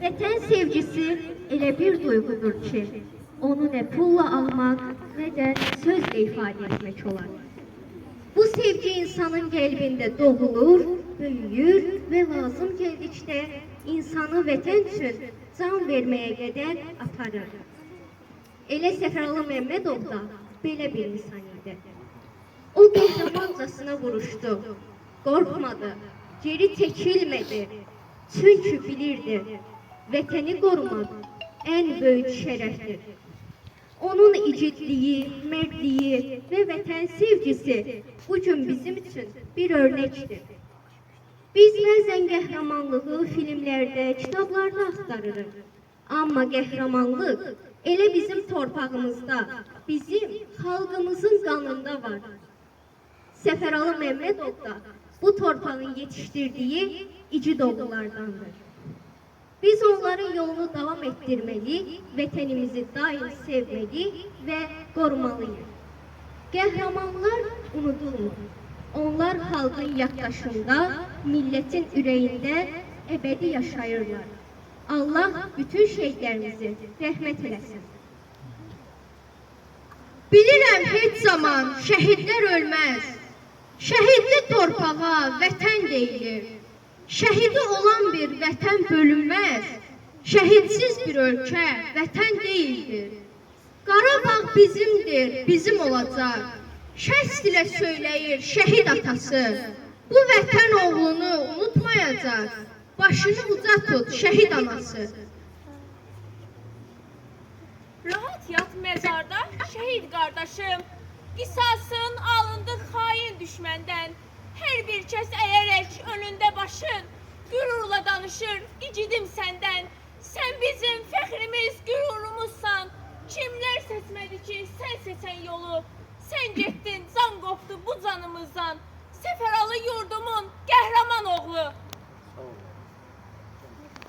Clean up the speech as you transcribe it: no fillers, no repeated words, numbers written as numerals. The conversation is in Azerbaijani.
Vətən sevgisi elə bir duyğudur ki, onu nə pulla almaq, nə də sözlə ifadə etmək olar. Bu sevgi insanın qəlbində doğulur, böyüyür və lazım gəldikdə insanı vətən üçün can verməyə qədər aparır. Elə Səfəralı Məmmədov da belə bir insan idi. O qəhrəmancasına vuruşdu, qorxmadı, geri çəkilmədi. Çünki bilirdi, vətəni qorumaq ən böyük şərəfdir. Onun igidliyi, mərdliyi və vətən sevgisi bu gün bizim üçün bir örnəkdir. Biz bəzən qəhrəmanlığı filmlərdə, kitablarda axtarırıq. Amma qəhrəmanlıq elə bizim torpağımızda, bizim xalqımızın qanında var. Səfəralı Məmmədov da bu torpağın yetişdirdiyi igid oğullardandır. Biz onların yolunu davam etdirməli, vətənimizi daim sevməli və qorumalıyıq. Qəhrəmanlar unudulmur. Onlar xalqın yaddaşında, millətin ürəyində əbədi yaşayırlar. Allah bütün şəhidlərimizi rəhmət eləsin. Bilirəm heç zaman şəhidlər ölməz. Şəhidli torpağa vətən deyilir. Şəhidi olan bir vətən bölünməz. Şəhidsiz bir ölkə vətən deyildir. Qarabağ bizimdir, bizim olacaq. Şəst ilə söyləyir şəhid atası. Bu vətən oğlunu unutmayacaq. Başını uca tut şəhid anası. Rahat yat mezarda şehit qardaşım. Qisasın alındı xain düşməndən. Hər bir kəs əyərək önündə başın, qürurla danışır igidim səndən. Sən bizim fəxrimiz, qürurumuzsan. Kimlər seçmədi ki, sən seçən yolu. Sən getdin, can qopdu bu canımızdan. Səfəralı yurdumuz